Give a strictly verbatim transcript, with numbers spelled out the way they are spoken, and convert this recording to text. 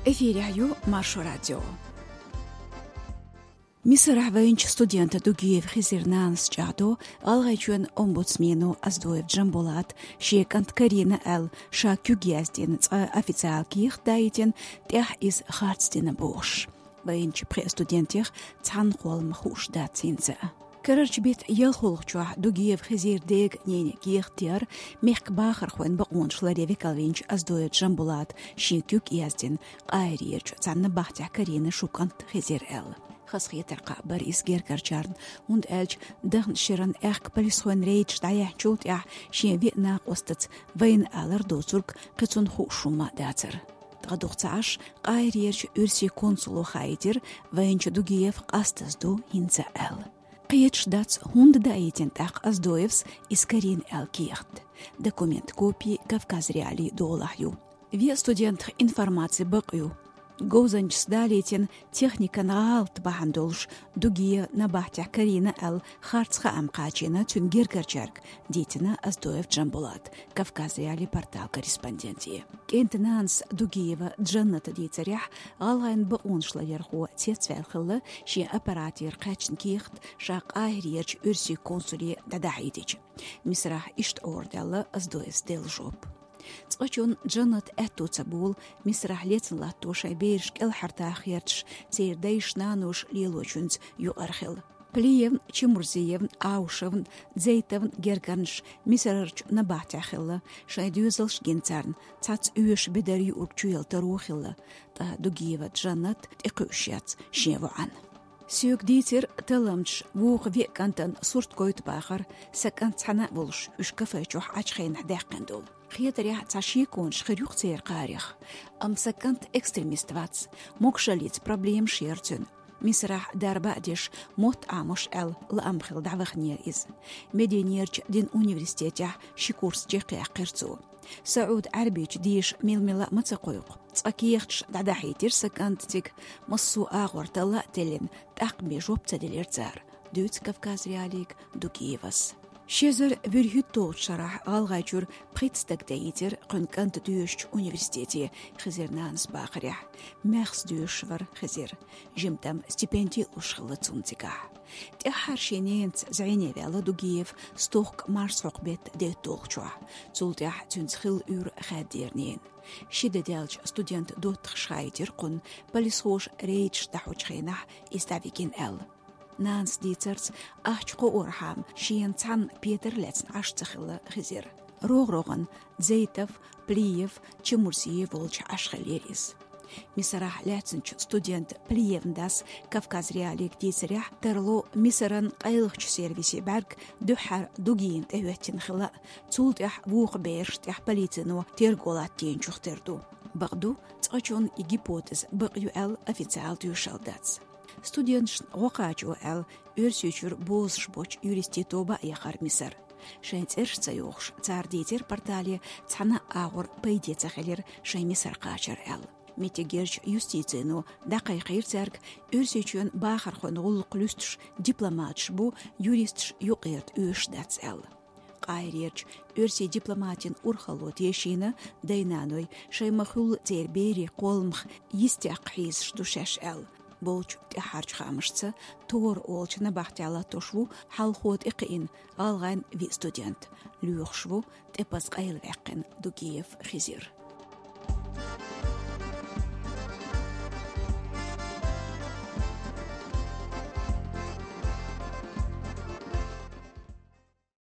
Эфирехь ю Маршо радио. Мисарахь вайначу студента Дугиев Хизира нанас чӀагӀдо ГӀалгӀайчоьнан омбудсмено Оздоев Джамбулата шен кӀант Карина аьлла ша куьг яздина, цкъа официалан кехат даийтина, тӀехь иза харц дина бохуш. Вайначу пхеа студентех цхьанна кхоллама хууш дац хӀинца а. Карарчу беттан ялхолгӀачохь Дугиев Хизира дега-нене кехат деара мехкан бахархойн бакъонаш ларъян векал винчу Оздоев Джамбулата шен куьг яздина, Къахьирерчу цхьана набахтехь карийна шун кӀант Хизира аьлла. Хазахетар кхаъ бара иза гергарчарна, хӀунда аьлча дахначу шеран аьхка полисхойн рейдаш дӀаяьхьначул тӀаьхьа шен виъ накъостаца вайна алар доцург кхин цунна хууш хӀумма дацара. Ткъа дукха ца Ӏаш, Къахьирерчу оьрсийн консуло хаийтира, вайначу Дугиев къастаза ду хӀинца аьлла. Кхеташ дац, хӀунда даийтина тӀаккха Оздоевс иза карийна аьлла кехат. Документан копи Кавказ.Реалии долахь ю. Веа студентах информацин бакъ ю. Говзанчас далийтина техникан гӀалат бахьана долуш Дугиев набахтехь карийна аьлла харц хаам кхачийна цуьнан гергарчаьрга, дийцина Оздоев Джамбулата Кавказ.Реалии порталан корреспонденте. КӀентан нанас Дугиева Джанната дийцарехь, гӀалгӀайн бакъонаш ларъярхо цецваьлла хилла шен аппаратера кхаьчна кехат ша Къахьирерчу оьрсийн консуле дӀадахьийтича. Мисарахь иштта Ӏорадаьлла Оздоевс делла жоп. Цкъачунна Джаннатна аьтто ца болу Мисарахь лецна латто шайн бераш кӀелхьардаккха гӀерташ церан дайша-наноша лелочуьнца юкъара хила. Плиевн, Чемурзиевн, Аушевн, Дзейтовн гергарнаш Мисарарчу набахтехь хилла, шайн доьзалш гина царна, цхьацца оьшуш бедар юург чуяла таро хилла, ткъа Дугиева Джаннат тӀекхуьуш яц шен воӀана. Соьга дийцира талламчаш вукху веа кӀантана сурт гойту бахар, сан кӀант цхьаьна а волуш, уьш кафе чохь Ӏачу хенахь даьккхина долу. Хетарехь, цхьа шеконаш хир ю-кх церан кхарех, амма сан кӀант экстремист вац, могашаллица проблемаш яра цуьнан. Мисарахь дарба а деш, мотт Ӏамош аьлла, лаам хилла дӀаваханера иза. Мединерчу динан университетехь ши курс чекхъяьккхира цо. СаӀуд-Ӏаьрбийчу деша мила-мила а ма ца кхойкху. Цкъа кехаташ дӀадахьийтира сан кӀанта цига, массо а агӀор талла а теллина, тӀаккха бен жоп ца делира цара, дуьйцу Кавказ.Реалиига Дугиевас. Ши эзар вуьрхӀитталгӀачу шарахь ГӀалгӀайчуьра пхийтта стаг тӀеийцира кхуьнан кӀанта доьшучу университете, Хизира нанас бахарехь. Маьхза доьшуш вара Хизир. Жимма-м стипенди а луш хилла цунна цигахь. ТӀаьххьара шен ненаца зӀене ваьлла Дугиев стохка марсхьокху беттан дейтталгӀачохь. Цул тӀаьхьа цуьнца хилла уьйр хаьддера ненан. Ши де даьлча студентан доттагӀаша хаийтира кхунна, полисхоша рейдаш дӀахьочу хенахь иза дӀавигина аьлла. Нанас дийцарца, ахча кхоорхьама шена цхьанна петар лаьцна Ӏаш ца хилла Хизир. РогӀ-рогӀана Дзейтов, Плиев, Чемурзиев волчу Ӏаш хиллера иза. Мисарахь лаьцначу студент Плиевн дас Кавказ.Реалиига дийцарехь, тарло Мисаран къайлахчу сервисийн бӀаьрг дуьххьара Дугиевна тӀехӀоьттина хилла, цул тӀаьхьа вукху бераш тӀехь полицино терго латтийначух тера ду. Бакъду, цкъачунна и гипотеза бакъ ю аьлла официалан тоьшалла дац. Студенташна гӀо кхачо аьлла, Оьрсийчуьра бозуш боцчу юристийн тоба а яхара Мисар. Шайн цӀераш ца йохуш, цара дийцира портале, цхьана а агӀор пайде ца хилира шайн Мисар кхачар аьлла. Меттигерчу юстицино дӀакхайкхийра цаьрга, Оьрсийчоьнан бахархойн гӀуллакх луьстуш дипломаташ бу, юристаш юкъара оьшуш дац аьлла. Къахьирерчу оьрсийн дипломатийн урхалло тешийна, дай-наной шайн ма-хуьллу церан берийн кхолламах йистехь хьийзаш ду шаьш аьлла. Болчу тӀаьххьарчу хаамашца, Тора олучу набахтехь латтош ву хьалхо тӀекхиъна гӀалгӀайн виъ студент. Лоьхуш ву тӀепаза къайлаваьккхина Дугиев Хизир.